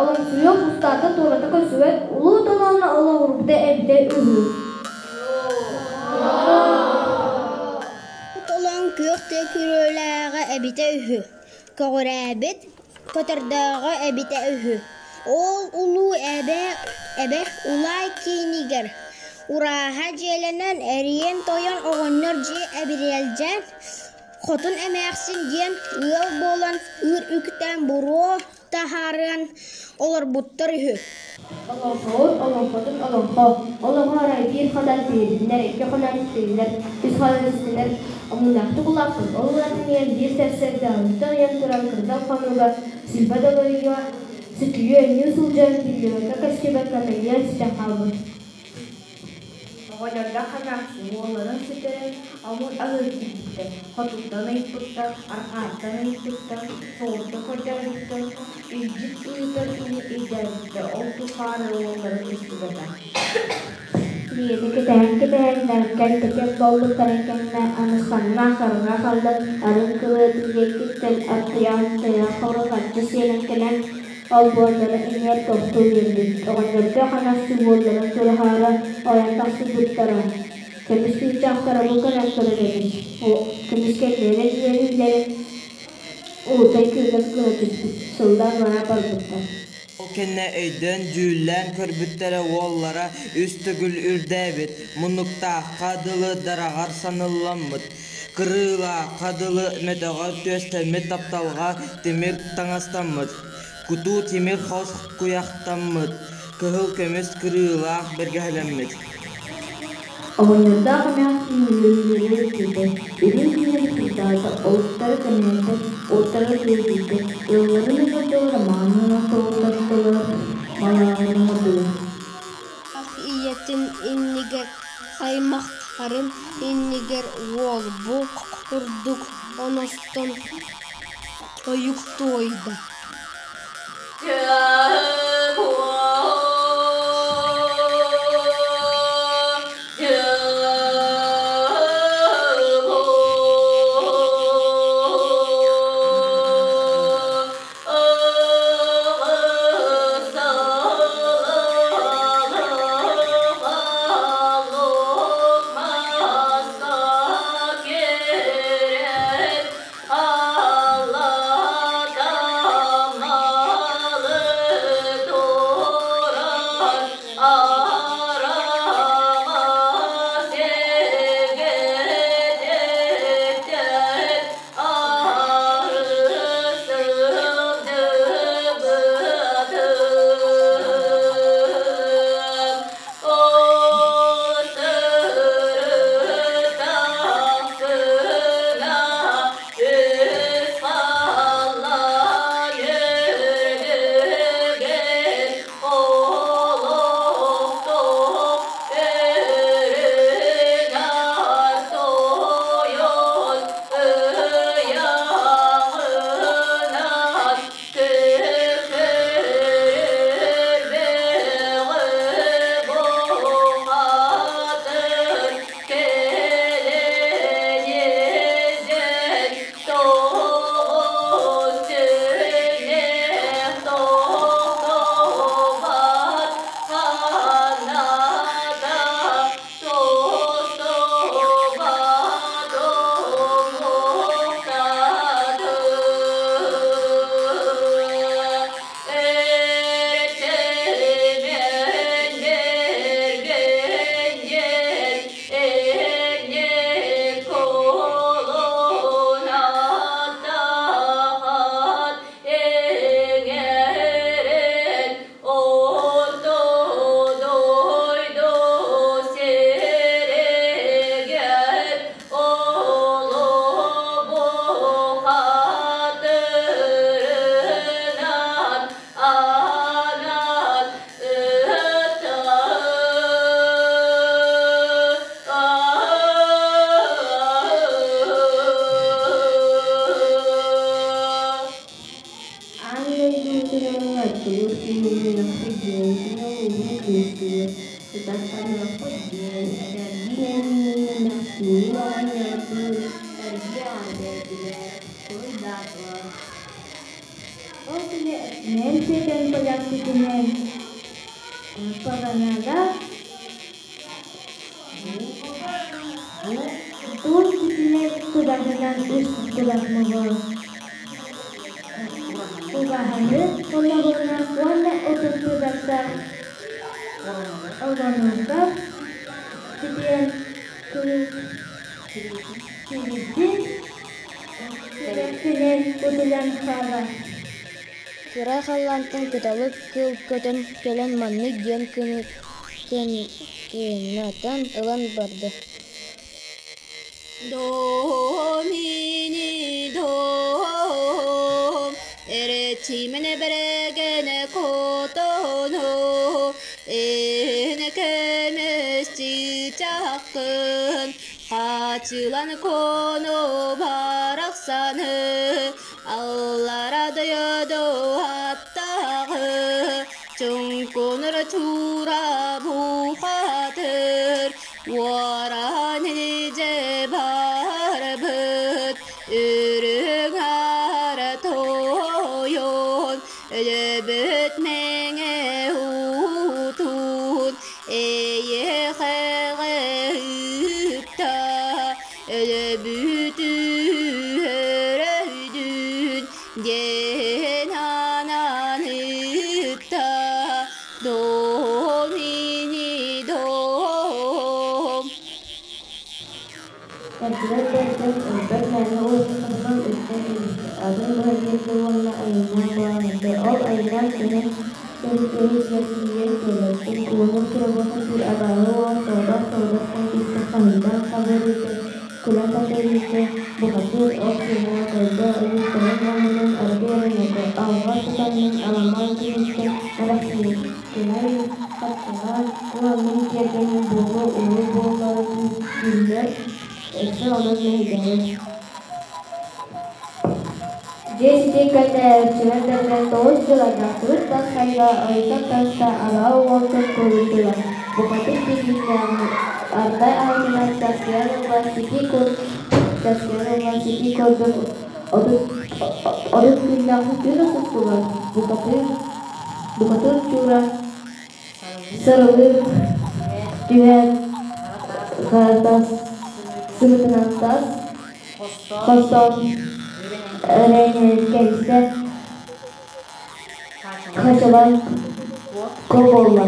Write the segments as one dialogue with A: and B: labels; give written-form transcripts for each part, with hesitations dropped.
A: Олоҥсуйуох устаата-туората көрсүбэт улуу толооно олоҕурбута эбитэ үһү.
B: Толоон күөх тыа күрүөлээҕэ эбитэ үһү, көҕүрээбит көтөрдөөҕө эбитэ үһү. Ол улуу эбэ эбэ Улаай киинигэр урааһа дьиэлэнэн эриэн тойон оҕонньор дьиэ эбириэлдьээн Хотун эмээхсин диэн ыал буолан ыыр үктээн буруо таһааран олорбуттар үһү.
A: Олоҥхоһут олоҥхотун олоҥхо, олоҕо арай биир хонон тиэрдиннэр, икки хонон тиэрдиннэр, үс хонон истинэр омуннаахтык улааппыт. Ол улаатан иһэн биир сарсыарда ыйан туран кырдал хонууга силбэ долоруйуо, сүтүйүө өнньүү сылдьан биллибэккэ-көстүбэккэ мэлийэн сүтэн хаалбыт.
C: Оҕонньордоох эмээхсин уолларын сүтэрэн омун аһыы киирбиттэр, хотуттан ыйыппыттар, арҕааттан ыйыппыттар, соҕурууттан көрдөөбүттэр, илдьит ыытар киһи өйдөөбүттэр, ол тухары уолларын истибэтэх.
A: Ийэтэ кэтэһэн-кэтэһэн лэҥкэн-тэкэн буолбуттарын кэннэ аны санна хараҥа халлан арын кылыатын диэкиттэн аттыйан тайах хорук аччы сиэлэн кэлэн олбуордара иҥиэр тохтуу биэрбит. Оҕонньордоох эмээхсин уолларын сураһаары ойон тахсыбыттара. Көмүс чыычаахтара бу кэлэн турар эбит. Көмүскэллэрэ үөрүүлэрин уутай кыылын кыһа түспүт, сыллаан баран барбыттар.
D: Ол кэннэ өйдөөн-дьүүллээн көрбүттэрэ уоллара үс төгүл үрдээбит, муннуктаахха дылы дараҕар санылламмыт, кырыылаахха дылы мөтөҕөр түөстэммит тапталга тимир таҥастаммыт, кутуу тимир хос куйахтаммыт, кыһыл көмүс кырыылаах бэргэһэлэммит.
A: Оҕонньордоох эмээхсин үөрүүлэрэ үрдүтэ, үрүҥ күннэри кырдаата, олуктара кэнээтэ, уоттара күөдьүйдэ, ыалларын ыҥырдылар, мааны тоҕуттастылар, малааһын оҥордулар.
B: Ах ийэтин иннигэр, аймахтарын иннигэр уолбу курдук оностон тойук туойда.
A: Аан дойдубутунан аттылыыр киһини дьиэбитин улууһун кыыстыыр, сытар-саныахпыт диэн этэрдиин эмээхсиниин оҕонньордуун эргэ эҕэрдэлээтилэр, туруйдаатылар. Ол күнү Эрчимэн сиэтэн көрөөччүтүнэн Паганада туус күтүнэн кудаһынан устулар муҥу убаһаны хонноҕунан уонна утуктубакка олорорго ситиэн киирбит сүрэхпинэн утуйан хаалар.
B: Кыра халлаантан кыталык кыыл көтөн кэлэн маннык диэн кынатан ылан барда
E: Домини дом, эречимене берегене котоно, эне көмүс чыычаахкын, Хачылан коно барахсаны, аллара дойду аттаҕы, чуҥкунур чуура бухатыр, уоран илдьэ барбыт, үрүҥ ара тойон, өлөбүт мэҥэ уутун, эйиэхэҕэ ыытта, өлөбүт үөрөйдүн диэн анаан ыытта, дом ини дом.
A: Эрдэлэр бэрдэн өлбөт мэҥэ уостарынан үттэн кэбистэ, атын быһа биэрдэ уонна айаннаан баран эрдэ. Ол айаннаан иһэн кэбис-кэбис тиийэн кэлэр, уккуланан кыра буолан абааһы уола соҕотох-соҕотох киирсэн хаһыытаан хабырыйда, күлэн хахсырыйда, бухатыыр ол киэһэ көрдө ойууттарын омунун аргы эрэ ньоко, алҕас тутаннын аламаҕай күнүстэн эмээхсинэ хапсаҕай уоллун тиэргэнин буолуо уруу буоллары түүннэр өссө онон мэһэйдэһэр. Дьиэ ситии кэллээччилэр бэргэн тоҕус дьыл айдахтыбыт тас хайга ойутан таста абаа уолтан куолуйдулар. Бухатык тиийбитинээҕи ардай аһытынан часкыйан ылла ситии кур часкыйан ылла ситии курдук отут отут күннээх түүн охсустулар. Бухатыыр бухатыыр чуура сарылыы түһэн харатас сымытынан тас хостоон эрэҥкэйсэ хачалан буолла.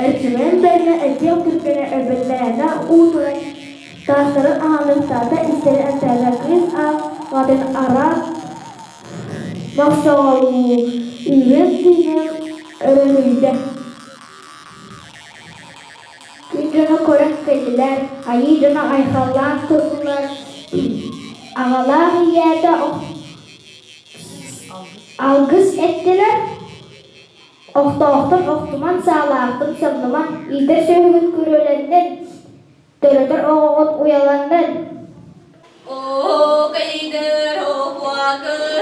A: Эрчимэн бэргэн этиэх түргэнэ өлбөтмээнэ уутунан таастарын аһаныахтаата истэрин эмтээтэ кыыс аҕатын араас мохсоҕолуу үүрэн тыынан өрүһүйдэ. Күн дьоно көрөн кэллилэр, айыы дьоно айхаллаан турдулар, аҕалаах ийэтэ алгыс эттилэр, охтоохтон охтуман, саалаахтан самныман, иитэр сүөһүгүт күрүөлэннин, төрөтөр оҕоҕут уйаланнын.
E: О, кайдыр, о, куакыр.